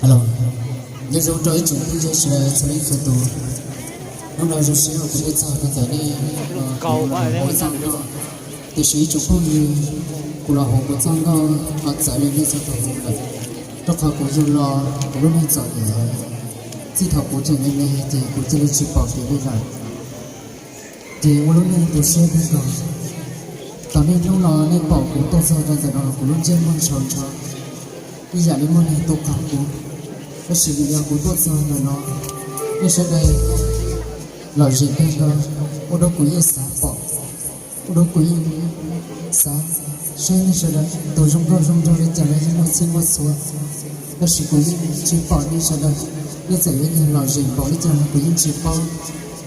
Hello, nyob zoo rau ib tsoom phooj ywg sawv daws txhua leej txhua tus. Hnub no zoo siab uas kuv tuaj txog rau ntawm nej, kuv los hauv txaj nkauj. Tiam sis ib tsoom phooj ywg, kuv los hauv kuv txaj nkauj los txawv li nej txhua tus hu lawm, rau qhov kuv yug los kuv lub neej txom nyem heev. Txij thaum kuv tseem me me ces kuv cia li tsis pom kev li lawm, ces ua lub neej tu siab kawg nkaus. Thaum niaj hnub no nej pom kuv tuaj txog rau ntawm no los kuv lub ntsej muag ntshaus ntsho ib yam li muaj neeg tuaj qag kuv. Tab sis vim yog kuv tuaj txog ntawm no, nej sawv daws lom zem kawg nkaus, ua rau kuv yeej xav pom, ua rau kuv yeej xav saib nej sawv daws tus zoo nkauj zoo nraug li cas los yeej muaj txhij muaj txhua. Tab sis kuv yeej tsis pom nej sawv daws, nej txawm yuav yog lom zem npaum li cas los kuv yeej tsis paub.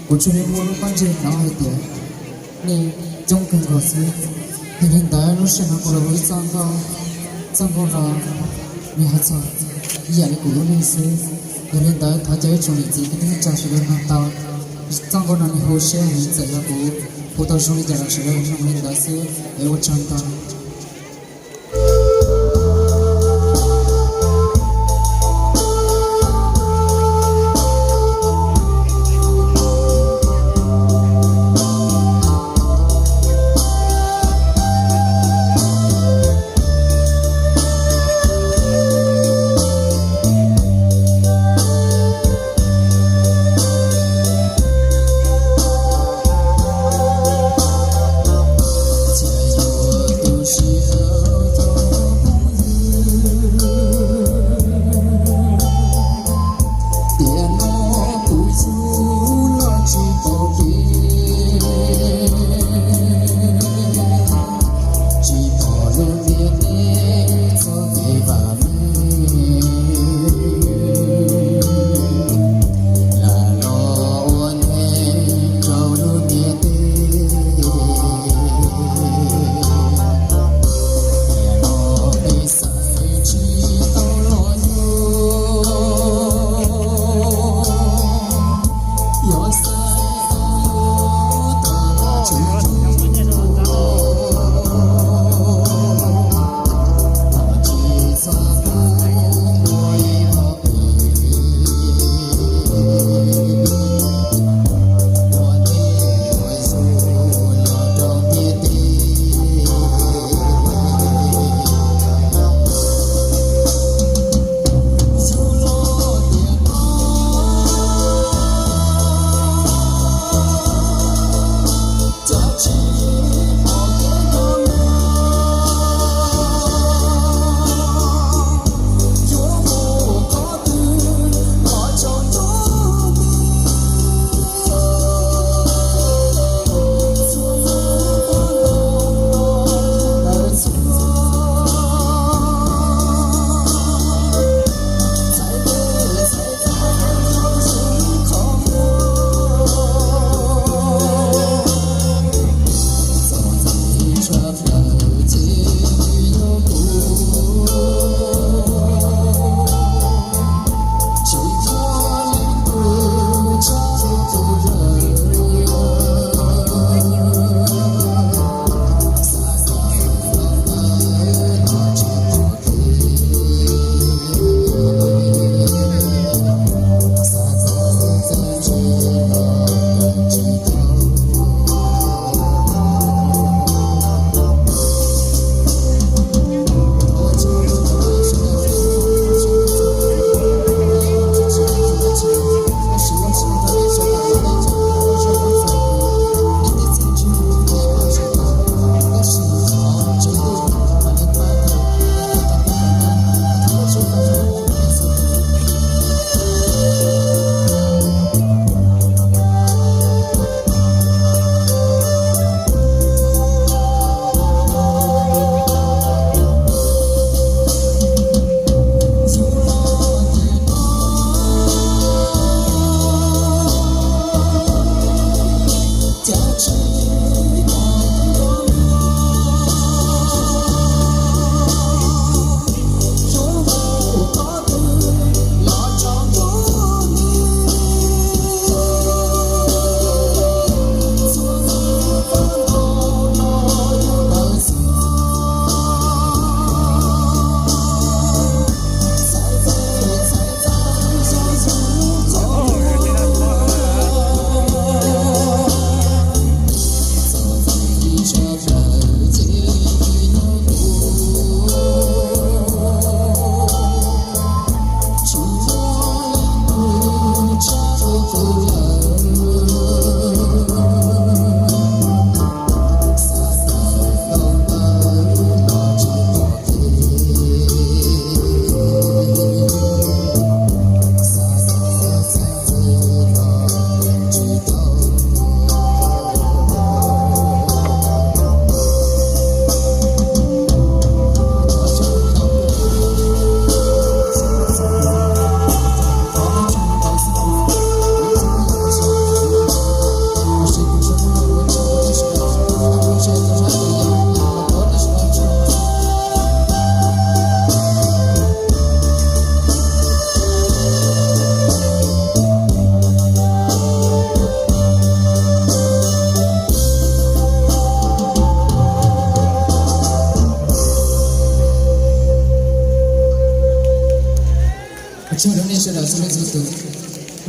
Kuv tsuas yog muaj lub pob ntseg hnov hais tias nej coob kawg nkaus xwb. Yog li ntawd lub sij hawm no kuv los ua ib txoj nkauj, txoj nkauj no nws ho txog ib yam li kuv lub neej xwb. Yog li ntawd thov caw ib tsoom niam txiv kwv tij neej tsa sawv daws mloog tau. Txoj nkauj no nws hu siab heev, txawm yog kuv hu tau zoo li cas los sawv daws mloog li ntawd xwb es ua tsaug ntau.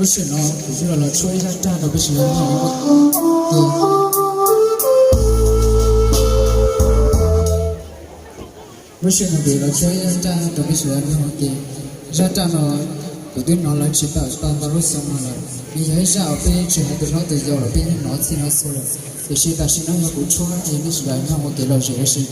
Lub sij hawm no kuv twb los los tshuab ib zaj raj rau peb sawv daws mloog ua ke. Lub sij hawm no kuv los tshuab ib zaj raj rau peb sawv daws mloog ua ke. Zaj raj no kuv twb hnov lawv tsis tawm tau ntau lub xyoo no lawm, nws yog ib zaj uas peb tsis hais tus hlob tus yau los peb yeej hnov txhij hnov xub lawm. Tiam sis tam sim no yog kuv tshuab es nej sawv daws mloog ua kev lom zem ua si.